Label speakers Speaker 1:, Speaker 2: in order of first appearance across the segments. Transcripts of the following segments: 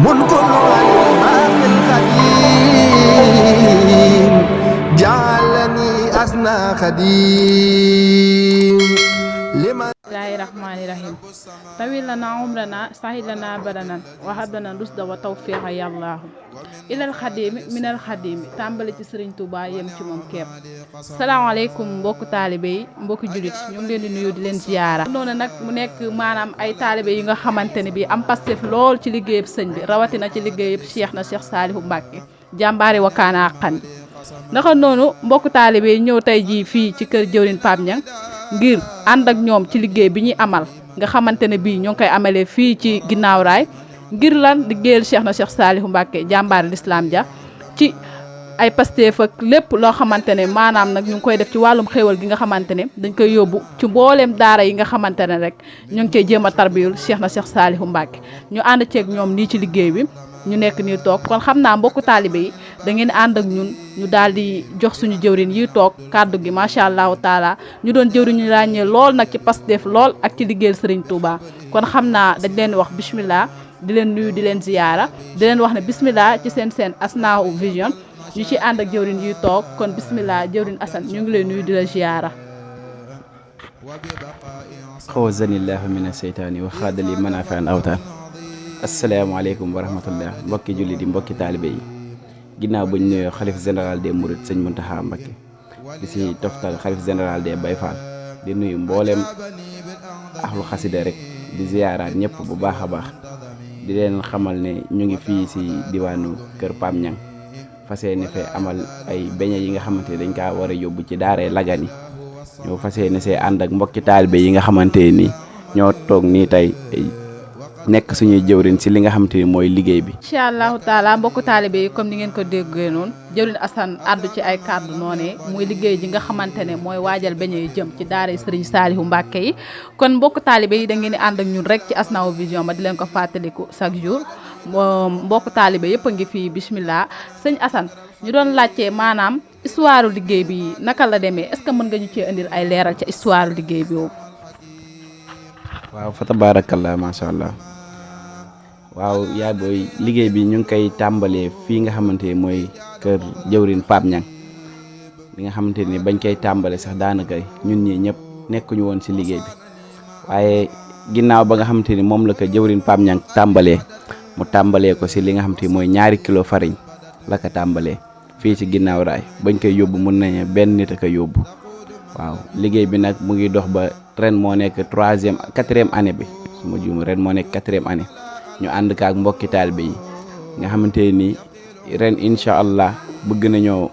Speaker 1: ملك الباقي القديم جعلني أسنى خديم لمن
Speaker 2: الله الرحمن الرحيم طويل لنا عمرنا سهل لنا بدنا وهب لنا رشد وتوفيق يا الله إلى الخديم من الخديم tàmbali ci Serigne Touba yem ci moom képp salaamaaleykum mbokku taalibe yi mbokku julit ñu ngi leen di nuyu di leen ziyaara noonu nag mu nekk maanaam ay taalibe yi nga xamante ne bi am pastef lool ci liggéeyub sëñ bi rawatina ci liggéeyub Cheikh na Cheikh Saliou Mbacké jàmbaari wakaana xan naka noonu mbokku taalibe yi ñëw tey jii fii ci kër jëwriñ Pape Niang ngir ànd ak ñoom ci liggéey bi ñuy amal nga xamante ne bii ñoo ngi koy amalee fii ci ginnaaw raay ngir lan liggéeyal Cheikh na Cheikh Saliou Mbacké jàmbaari l'islam ja ci ay Pastef ak lépp loo xamante ne maanaam nag ñu ngi koy def ci wàllum xéewal gi nga xamante ne dañ koy yóbbu ci mbooleem daara yi nga xamante ne rek ñu ngi koy jéem a tarbiyul Cheikh na Cheikh Saliou Mbacké ñu ànd ceeg ñoom nii ci liggéey bi ñu nekk nii toog kon xam naa mbokku taalibe yi da ngeen ànd ak ñun ñu daal di jox suñu jëwriñ yi toog kàddu gi macha allahu taala ñu doon jëwriñ ñu ràññee lool nag ci Pastef lool ak ci liggéeyal Serigne Touba kon xam naa dañ leen wax bismillah di leen nuyu di leen ziyaara di leen wax ne bismillah ci seen Asnaa Vision ñu ci ànd ak jëwriñ yi toog kon bismillah jëwriñ Assane ñu ngi leen nuyu di la ziyaara
Speaker 3: xawazanillahu mina seytaani wa xaadali manafaan awtaan asalaamaaleykum wa rahmatullah mbokki julli di mbokki taalibe yi ginnaaw buñ nuyoo xalif général des mourides sëñ Mountakha Mbacké di si toftal xalif général des Baye Fall di nuyu mbooleem axlu xasida rek di ziyaaraat ñëpp bu baax a baax di leen xamal ne ñu ngi fii si diwaanu kër Pape Niang fas yéene fee amal ay beñe yi nga xamante ne dañ kaa war a yóbbu ci daaree Lagane yi ñoo fas yéene see ànd ak mbokki taalibe yi nga xamante ni ñoo toog nii tey nekk suñuy jëwriñ si li nga xamante ni mooy liggéey bi
Speaker 2: incha allahu taala mbokku taalibe yi comme ni ngeen ko déggee noonu jëwriñ Assane addu ci ay kàddu noonee muy liggéey ji nga xamante ne mooy waajal beñe yi jëm ci daara Serigne Saliou Mbacké yi kon mbokku taalibe yi da ngeen di ànd ak ñun rek ci Asnaa Vision ma di leen ko fàttaliku chaque jour mbokku taalibe yëpp a ngi fii bismillah sëñ Assane ñu doon laajte maanaam histoire liggéey bi naka la demee est-ce que mën nga ñu cee indil ay leeral ca histoire liggéey bi boobu.
Speaker 3: waaw fa tabarakallah macha allah waaw yaa booy liggéey bi ñu ngi koy tàmbalee fii nga xamante ni mooy kër jëwriñ Pape Niang li nga xamante ni bañ koy tàmbale sax daanaka ñun ñii ñëpp nekkuñu woon si liggéey bi waaye ginnaaw ba nga xamante ni moom la ko jëwriñ Pape Niang tàmbalee mu tàmbalee ko si li nga xamante ni mooy 2 kilo farine la ko tàmbalee fii ci ginnaaw raay bañ koy yóbbu mun nañu benn nit a ko yóbbu waaw liggéey bi nag mu ngi dox ba ren moo nekk 4e année bi su ma juum ren moo nekk 4e année ñu ànd kaak mbokki taalibe yi nga xamante ni ren incha allah bëgg nañoo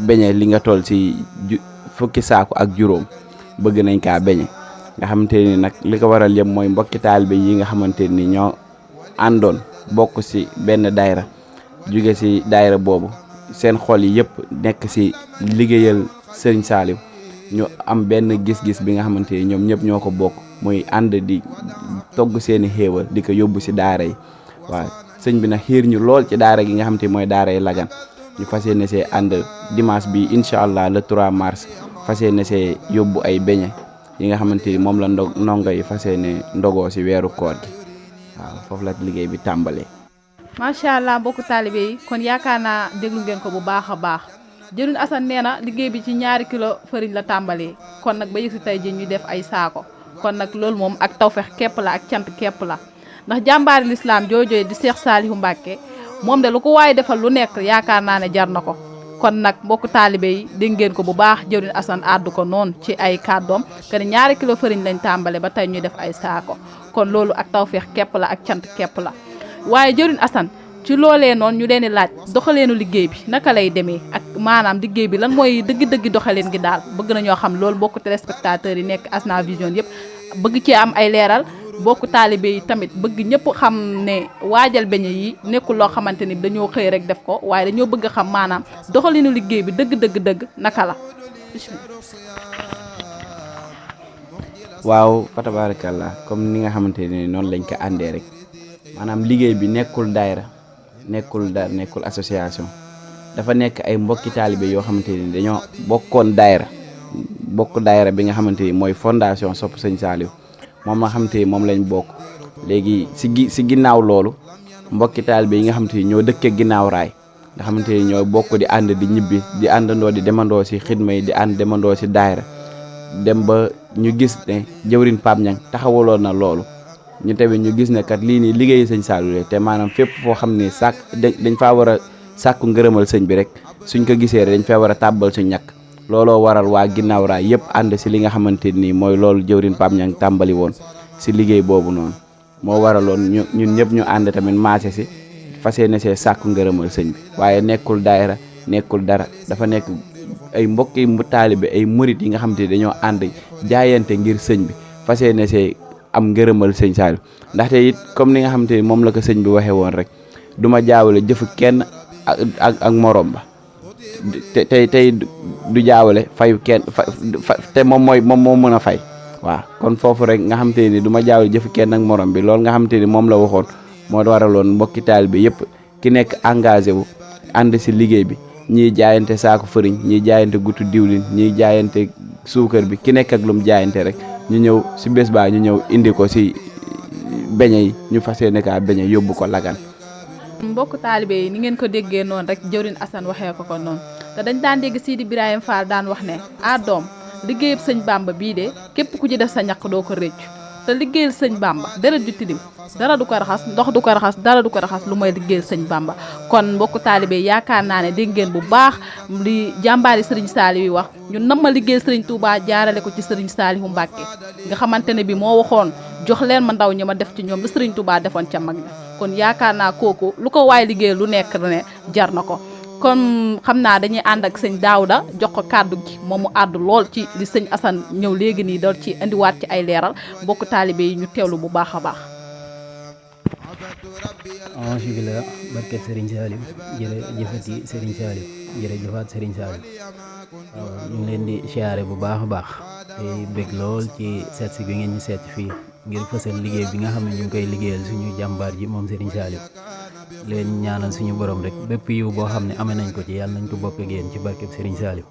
Speaker 3: beñe li nga toll si fukki saako ak juróom bëgg nañ kaa beñe nga xamante ni nag li ko waral yëpp mooy mbokki taalibe yi nga xamante ni ñoo àndoon bokk si benn daayra jóge si daayra boobu seen xol yi yëpp nekk si liggéeyal Serigne Saliou ñu am benn gis-gis bi nga xamante ni ñoom ñëpp ñoo ko bokk muy ànd di togg seeni xéewal di ko yóbbu si daara yi waaw sëñ bi nag xiir ñu lool ci daara gi nga xamante ni mooy daara yi Lagane ñu fas yéene see ànd dimanche bi incha allah le 3 mars fas yéene see yóbbu ay beñe yi nga xamante ni moom la ndongo yi fas yéene ndogoo si weeru koor gi waaw foofu la liggéey bi tàmbalee.
Speaker 2: macha allah mbokku taalibe yi kon yaakaar naa déglu ngeen ko bu baax a baax jëriñ Assane nee na liggéey bi ci 2 kilo farine la tàmbalee kon nag ba yëg si tey ji ñu def ay saako kon nag loolu moom ak tawfeex képp la ak cant képp la ndax jàmbaari lislaam joojooy di Cheikh Saliou Mbacké moom de lu ko waaye defal lu nekk yaakaar naa ne jar na ko kon nag mbokku taalibe yi dégg ngeen ko bu baax jëriñ Assane àddu ko noonu ci ay kàddoom que ne 2 kilo farine lañ tàmbale ba tey ñu def ay saako kon loolu ak tawfeex képp la ak cant képp la waaye jëriñ Assane ci loolee noonu ñu leen di laaj doxaleenu liggéey bi naka lay demee ak maanaam liggéey bi lan mooy dëgg-dëgg doxaleen gi daal bëgg nañoo xam loolu mbokku téléspectateurs yi nekk Asnaa Vision yëpp bëgg ci am ay leeral mbokku taalibe yi tamit bëgg ñëpp xam ne waajal beñe yi nekkul loo xamante ni dañoo xëy rek def ko waaye dañoo bëgg a xam maanaam doxaleenu liggéey bi dëgg naka la.
Speaker 3: waaw fa tabarakallah comme ni nga xamante ni noonu lañ ko àndee rek maanaam liggéey bi nekkul daayra nekkul association dafa nekk ay mbokki taalibe yoo xamante ni dañoo bokkoon daayra bi nga xamante ni mooy fondation Sopp Sëñ Saliou moom nga xamante ni moom lañ bokk léegi si ginnaaw loolu mbokki taalibe yi nga xamante ni ñoo dëkkee ginnaaw raay nga xamante ni ñoo bokk di ànd di ñibbi di àndandoo di demandoo si xidma yi di ànd demandoo si daayira dem ba ñu gis ne jëwrin Pape Niang taxawaloon na loolu ñu tamit ñu gis ne kat lii nii liggéeyi sëñ Saliou te maanaam fépp foo xam ne dañ faa war a sàkku ngërëmal sëñ bi rek suñ ko gisee rek dañ faa war a tàbbal suñ ñàkk looloo waral waa ginnaaw raay yëpp ànd si li nga xamante ni mooy loolu jëwrin Pape Niang tàmbali woon si liggéey boobu noonu moo waraloon ñun ñëpp ñu ànd tamit maase si fas yéene see sàkku ngërëmal sëñ bi waaye nekkul daayira nekkul dara dafa nekk ay mbokki taalibe ay murit yi nga xamante ni dañoo ànd jaayante ngir sëñ bi fas yéene see am ngërëmal sëñ Saliou ndaxte it comme ni nga xamante ni moom la ko sëñ bi waxee woon rek duma jaawale jëfu kenn ak morom ba tey du jaawale fayu kenn te moom moo mën a fay waaw kon foofu rek nga xamante ni du ma jaawale jëfu kenn ak morom bi loolu nga xamante ni moom la waxoon moo waraloon mbokki taalibe bi yëpp ki nekk engagé wu ànd si liggéey bi ñiy jaayante saako fëriñ ñiy jaayante gutu diwlin ñiy jaayante suukar bi ki nekk ak lum jaayante rek ñu ñëw si bés baa ñu ñëw indi ko si beñe yi ñu fas yéene kaa beñe yóbbu ko Lagan.
Speaker 2: mbokk taalibe yi ni ngeen ko déggee noonu rek jëwrin Assane waxee ko noonu te dañ daan dégg Sidi Ibrahima Fall daan wax ne doom liggéeyub sëñ Bamba bii de képp ku ci def sa ñaq doo ko réccu te liggéeyal sëñ Bamba deret ju tilim dara du ko raxas ndox du ko raxas dara du ko raxas lu mooy liggéeyal sëñ Bamba kon mbokk taalibe yaakaar naa ne dégg ngeen bu baax li jàmbaari Serigne Saliou yi wax ñu nam ma liggéeyal Serigne Touba jaarale ko ci Serigne Saliou Mbacké nga xamante ne bi moo waxoon jox leen ma ndaw ñi ma def ci ñoom lu Serigne Touba defoon ca mag ña kon yaakaar naa kooku lu ko waay liggéeyal lu nekk ne jar na ko kon xam naa dañuy ànd ak sëñ Daouda jox ko kàddu gi moom mu àddu lool ci li sëñ Assane ñëw léegi nii dool ci indiwaat ci ay leeral mbokk taalibe yi ñu teewlu bu baax a baax.
Speaker 4: alhamdulilah barket Serigne Saliou jërëjëfati Serigne Saliou jërëjëfaat Serigne Saliou waaw ñu ngi leen di siyaare bu baax a baax te bëgg lool ci seet si bi ngeen ñu seet fii ngir fësal liggéey bi nga xam ne ñu ngi koy liggéeyal suñu jàmbaar ji moom Serigne Saliou leen ñaanal suñu borom rek bépp yiw boo xam ne amee nañ ko ci yàlla nañ ko bokk ak yéen ci barkeb Serigne Saliou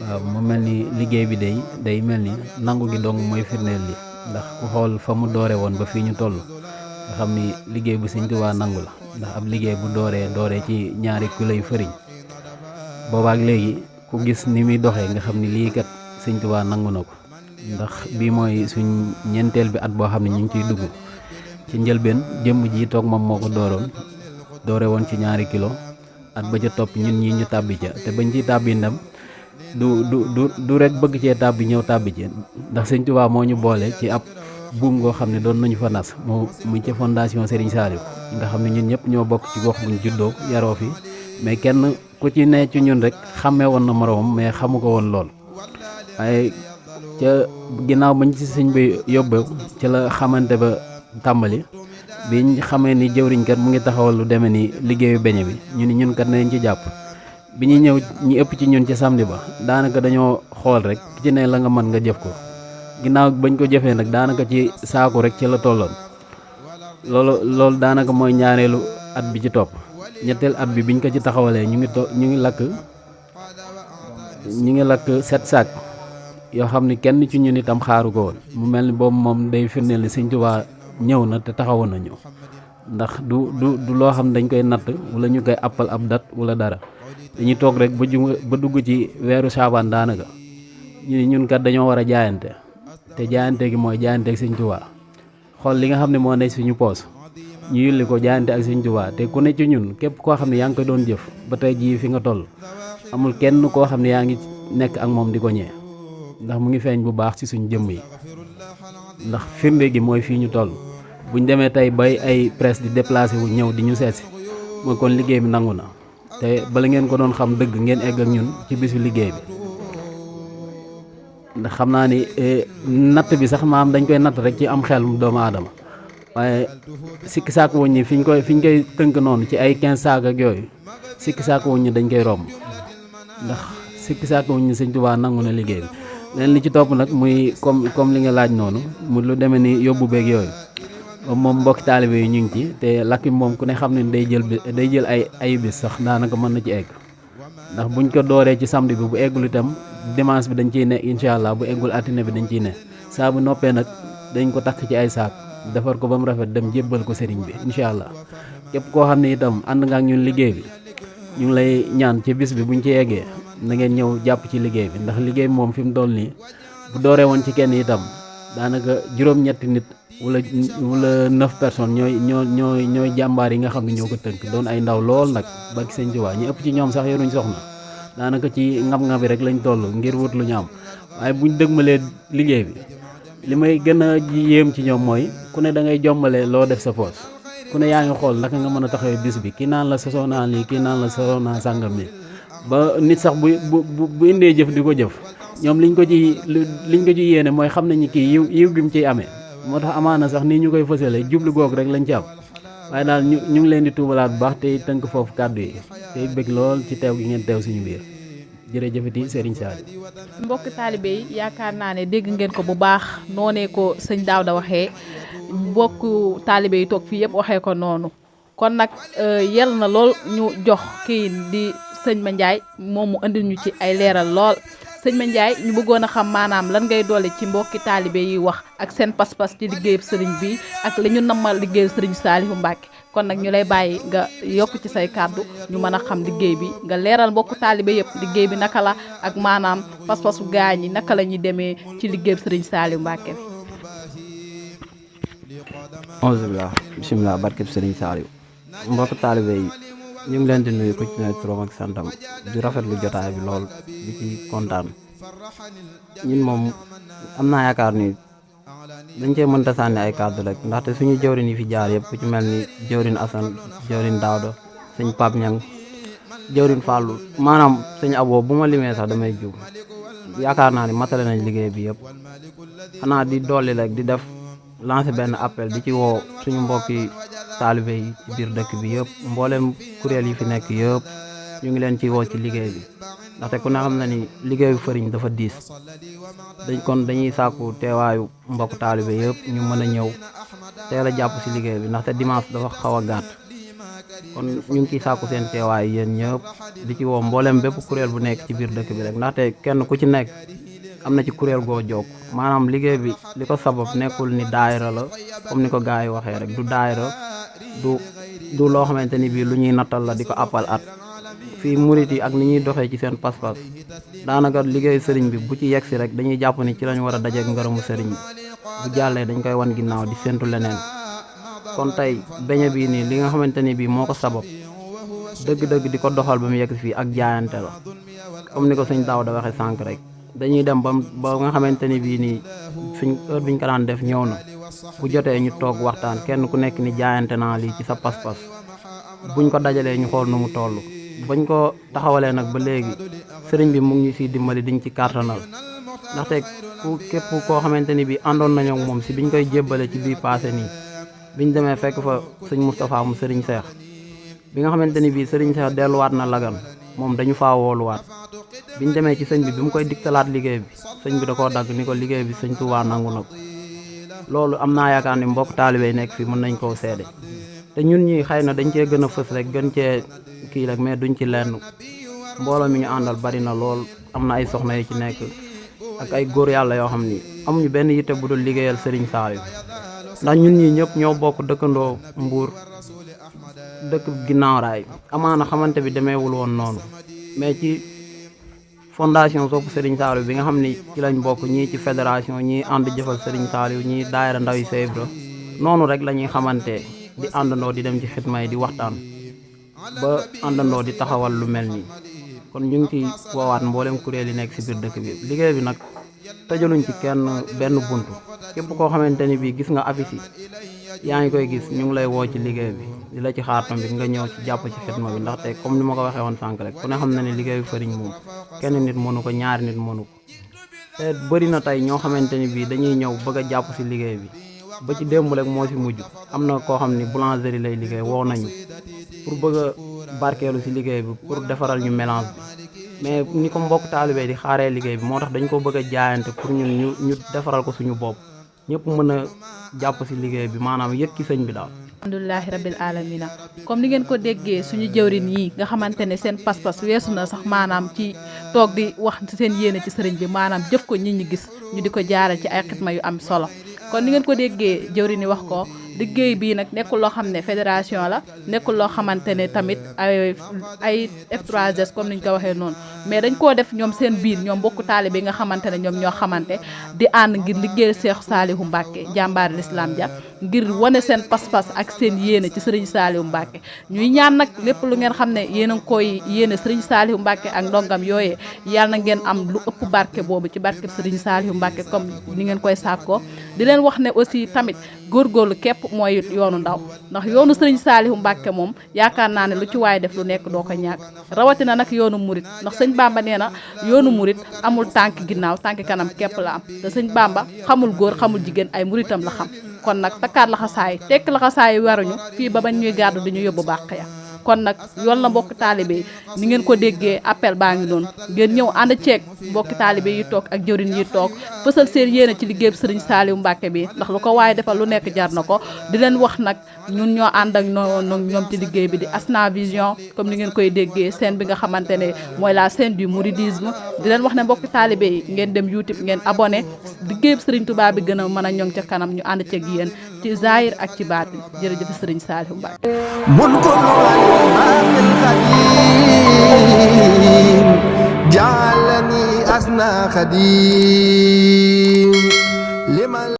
Speaker 4: waaw mu mel ni liggéey bi day mel ni nangu gi dong mooy firndeel li ndax ku xool fa mu doore woon ba fii ñu toll nga xam ni liggéey bu Sëñ Tuubaa nangu la ndax ab liggéey bu dooree ci ñaari kiloy fëriñ boobaak léegi ku gis ni muy doxee nga xam ni lii kat Sëñ Tuubaa nangu na ko ndax bii mooy suñ ñeenteel bi at boo xam ne ñu ngi ciy dugg ci njëlbeen jëmm ji toog moom moo ko doore woon ci ñaari kilo at ba ca topp ñun ñi ñu tàbbi ca te bañ ciy tàbbi ndam du rek bëgg cee tàbbi ñëw tàbbi ci ndax Sëñ Tuubaa moo ñu boole ci ab buum ngoo xam ne doon nañu fa nas mu ci fondation Serigne Saliou nga xam ne ñun ñëpp ñoo bokk ci gox buñ juddoo yaroo fi mais kenn ku ci ne ci ñun rek xàmmee woon na moroomam mais xamu ko woon lool waaye ca ginnaaw bañ ci sëñ bi yóbbu ci la xamante ba tàmbali biñ xamee ni jëwriñ kat mu ngi taxawal lu demee ni liggéeyu beñe bi ñu ni ñun kat nañ ci jàpp bi ñuy ñëw ñi ëpp ci ñun ci samedi ba daanaka dañoo xool rek ki ci ne la nga mën nga jëf ko ginnaaw bañ ko jëfee nag daanaka ci saaku rek ci la tolloon loolu daanaka mooy ñaareelu at bi ci topp ñetteel at bi biñ ko ci taxawalee ñu ngi lakk 7 saak yoo xam ni kenn ci ñun itam xaaru ko woon mu mel ni boobu moom day firndeel ni Sëñ Tuubaa ñëw na te taxawoon na ñëw ndax du loo xam dañ koy natt wala ñu koy appal ab dat wala dara dañuy toog rek ba dugg ci weeru saabaan daanaka ñu ni ñun kat dañoo war a jaayante te jaayante gi mooy jaayante ak Sëñ Tuubaa xool li nga xam ne moo ne suñu poos ñu yulli ko jaayante ak Sëñ Tuubaa te ku ne ci ñun képp koo xam ne yaa ngi ko doon jëf ba tey jii fi nga toll amul kenn koo xam ne yaa ngi nekk ak moom di ko ñee ndax mu ngi feeñ bu baax ci suñu jëmm yi ndax firnde gi mooy fii ñu toll buñ demee tey bay ay presse di déplacé wu ñëw di ñu seet si mooy kon liggéey bi nangu na te bala ngeen ko doon xam dëgg ngeen egg ak ñun ci bisu liggéey bi ndax xam naa ni natt bi sax maam dañ koy natt rek ci am xel doomu aadama waaye sikki saak wuñ ñi fi ñu koy tënk noonu ci ay 15 saak ak yooyu sikki saak wuñ ñi dañ koy romb ndax sikki saak wuñ ñi Sëñ Tuubaa nangu na liggéey bi leen li ci topp nag muy comme li nga laaj noonu mu lu demee ni yóbbu beeg yooyu moom mbokki taalibe yi ñu ngi ci te lakk moom ku ne xam ne day jël ay bis sax daanaka mën na ci egg ndax buñ ko dooree ci samedi bi bu eggul itam dimanche bi dañ ciy ne incha allah bu eggul altine bi dañ ciy ne saa bu noppee nag dañ ko takk ci ay saak defar ko ba mu rafet dem jébbal ko sëriñ bi incha allah képp koo xam ne itam ànd nga ak ñun liggéey bi ñu ngi lay ñaan ci bis bi buñ ci yeggee na ngeen ñëw jàpp ci liggéey bi ndax liggéey bi moom fi mu toll nii bu dooree woon ci kenn itam daanaka juróom-ñetti nit wala 9 personnes ñooy jàmbaar yi nga xam ne ñoo ko tënk doon ay ndaw lool nag ba ci Sëñ Tuubaa ñi ëpp ci ñoom sax yoruñ soxna daanaka ci ngab-ngabi rek lañ toll ngir wut lu ñu am waaye buñ dëgmalee liggéey bi li may gën a yéem ci ñoom mooy ku ne da ngay jombale loo def sa poos ku ne yaa ngi xool naka nga mën a taxawee bis bi kii naan la sosoo naa lii kii naan la sosoo naa sàngam mi ba nit sax bu indee jëf di ko jëf ñoom liñ ko ci yéene mooy xam nañu kii yiw gi mu ciy amee moo tax amaana sax nii ñu koy fësale jublu goog rek lañ ci am waaye daal ñu ngi leen di tuubalaat bu baax tey tënk foofu kàddu yi tey bëgg lool ci teew gi ngeen teew suñu biir jërëjëfati Serigne Saliou.
Speaker 2: mbokki taalibe yi yaakaar naa ne dégg ngeen ko bu baax noonee ko sëñ Daouda waxee mbokku taalibe yi toog fii yëpp waxee ko noonu kon nag yel na lool ñu jox kii di sëñ Mandiaye moom mu andil ñu ci ay leeral lool sëñ Mandiaye ñu bëggoon a xam maanaam lan ngay doole ci mbokki taalibe yi wax ak seen pas-pas ci liggéeyub sëriñ bi ak li ñu nammal liggéeyu sëriñ Saliou Mbacké kon nag ñu lay bàyyi nga yokk ci say kàddu ñu mën a xam liggéey bi nga leeral mbokku taalibe yëpp liggéey bi naka la ak maanaam pas-pasu gaañ yi naka la ñuy demee ci liggéeyub sëriñ Saliou Mbacké bi.
Speaker 5: Alhamdulilah bisimilah barkeb sëriñ Saliou mbokku taalibe yi ñu ngi leen di nuyu ku ci ne turam ak santam di rafetlu jotaay bi lool di ci kontaan ñun moom am naa yaakaar ni dañ cee mënta sànni ay kàddu rek ndaxte suñu jëwrin yi fi jaar yëpp ku ci mel ni jëwrin Assane jëwrin Daouda sëñ Pape Niang jëwrin Fallou maanaam sëñ Abo bu ma limee sax damay jub yaakaar naa ni matale nañ liggéey bi yëpp xanaa di dolli rek di def lancé benn appel di ci woo suñu mbokki taalibe yi ci biir dëkk bi yëpp mboolem kuréel yi fi nekk yëpp ñu ngi leen ci woo ci liggéey bi ndaxte ku ne xam na ni liggéeyu fëriñ dafa diis dañuy sàkku teewaayu mbokk taalibe yëpp ñu mën a ñëw teel a jàpp si liggéey bi ndaxte dimanche dafa xaw a gàtt kon ñu ngi ciy sàkku seen teewaay yéen ñëpp di ci woo mboolem bépp kuréel bu nekk ci biir dëkk bi rek ndaxte kenn ku ci nekk am na ci kuréel goo jokk maanaam liggéey bi li ko sabab nekkul ni daayira la comme ni ko gars yi waxee rek du daayira du loo xamante ni bii lu ñuy nattal la di ko appal at fii murit yi ak ni ñuy doxee ci seen pas-pas daanaka liggéeyu sëriñ bi bu ci yegg si rek dañuy jàpp ni ci lañ war a dajeek ngërëmu sëriñ bi bu jàllee dañ koy wan ginnaaw di séntu leneen kon tey beñe bii nii li nga xamante ni bii moo ko sabab dëgg-dëgg di ko doxal ba mu yegg si fii ak jaayante la comme ni ko sëñ Daouda waxee sànq rek dañuy dem ba nga xamante ni bii nii suñ heure biñ ko daan def ñëw na bu jotee ñu toog waxtaan kenn ku nekk ni jaayante naa lii ci sa pas-pas buñ ko dajalee ñu xool nu mu toll bañ ko taxawalee nag ba léegi sëriñ bi mu ngi ñu siy dimbali diñ ci kàttanal ndaxte képp koo xamante ni bii àndoon nañoo ak moom si biñ koy jébbale ci bii passé nii biñ demee fekk fa sëñ Moustapha mu sëriñ Seex bi nga xamante ni bii sëriñ Seex delluwaat na lagan moom dañu faa wooluwaat biñ demee ci sëñ bi mu koy diktalaat liggéey bi sëñ bi da koo dagg ni ko liggéey bi sëñ Tuubaa nangu na ko loolu am naa yaakaar ni mbokk taalibe yi nekk fii mën nañ koo seede te ñun ñi xëy na dañ cee gën a fës rek gën cee kii rek mais duñ ci lenn mbooloo mi ñu àndal bari na lool am na ay soxna yu ci nekk ak ay góor yàlla yoo xam ni amuñu benn yitte bu dul liggéeyal Serigne Saliou ndax ñun ñi ñëpp ñoo bokk dëkkandoo Mbuur dëkk ginnaaw raay amaana xamante bi demeewul woon noonu mais ci fondation Sopp Serigne Saliou bi nga xam ni ci lañ bokk ñii ci fédération ñii ànd jëfal Serigne Saliou ñii daayira ndaw yi Cheikh Ibra noonu rek la ñuy xamante di àndandoo di dem ci xitma yi di waxtaan ba àndandoo di taxawal lu mel nii kon ñu ngi ci woowaat mboolem kuréel yi nekk ci biir dëkk bi liggéey bi nag tëjaluñ ci kenn benn buntu képp koo xamante ni bii gis nga affiche yi yaa ngi koy gis ñu ngi lay woo ci liggéey bi di la ci xaar tamit nga ñëw ci jàpp ci xitma bi ndaxte comme ni ma ko waxee woon sànq rek ku ne xam na ne liggéeyu fëriñ moom kenn nit mënu ko ñaari nit mënu ko te bëri na tey ñoo xamante ni bii dañuy ñëw bëgg a jàpp ci liggéey bi ba ci démb rek moo ci mujj am na koo xam ni boulangerie lay liggéey woo nañu pour bëgg a barkeelu ci liggéey bi pour defaral ñu mélange bi mais ni ko mbokk taalibe di xaaree liggéey bi moo tax dañ ko bëgg a jaayante pour ñun ñu defaral ko suñu bopp ñëpp mën a jàpp ci liggéey bi maanaam yëg ci sëñ bi daal.
Speaker 2: alhamdulilahi rabil alamina comme ni ngeen ko déggee suñu jëwrin yi nga xamante ne seen pas-pas weesu na sax maanaam ci toog di wax seen yéene ci sëriñ bi maanaam jëf ko nit ñi gis ñu di ko jaaral ci ay xitma yu am solo kon ni ngeen ko déggee jëwrin yi wax ko liggéey bii nag nekkul loo xam ne fédération la nekkul loo xamante ne tamit ay F3S comme niñ ko waxee noonu mais dañ koo def ñoom seen biir ñoom bokku taalibe yi nga xamante ne ñoom ñoo xamante di ànd ngir liggéeyal Cheikh Saliou Mbacké jàmbaari l'islam ja ngir wane seen pas-pas ak seen yéene ci Serigne Saliou Mbacké ñuy ñaan nag lépp lu ngeen xam ne yéen a ngi koy yéene Serigne Saliou Mbacké ak ndongam yooyee yàlla na ngeen am lu ëpp barke boobu ci barke Serigne Saliou Mbacké comme ni ngeen koy sàkkoo di leen wax ne aussi tamit góorgóorlu képp mooy yoonu ndaw ndax yoonu Serigne Saliou Mbacké moom yaakaar naa ne lu ci waay def lu nekk doo ko ñàkk rawatina nag yoonu murit ndax sëñ Bamba nee na yoonu murit amul tànk ginnaaw tànk kanam képp la am te sëñ Bamba xamul góor xamul jigéen ay muritam la xam kon nag takkaat laxasaay tekk laxasaay waruñu fii ba bañ ñuy gàddu duñu yóbbu bàq ya kon nag yoon la mbokki taalibe ni ngeen ko déggee appel baa ngi noonu ngeen ñëw ànd ceeg mbokki taalibe yi toog ak jëwriñ yi toog fësal seen yéene ci liggéey bi Serigne Saliou Mbacké bi ndax lu ko waaye defal lu nekk jar na ko di leen wax nag ñun ñoo ànd ak ñoom ci liggéey bi di Asna Vision comme ni ngeen koy déggee scène bi nga xamante ne mooy la scène du mouridisme di leen wax ne mbokki taalibe yi ngeen dem YouTube ngeen abonné liggéey bi Serigne Touba bi gën a mën a ñoŋ ca kanam ñu ànd ceeg yéen ci zahir ak ci baatin jërëjëf Serigne Saliou Mbacké
Speaker 1: جعلني أسنى خديم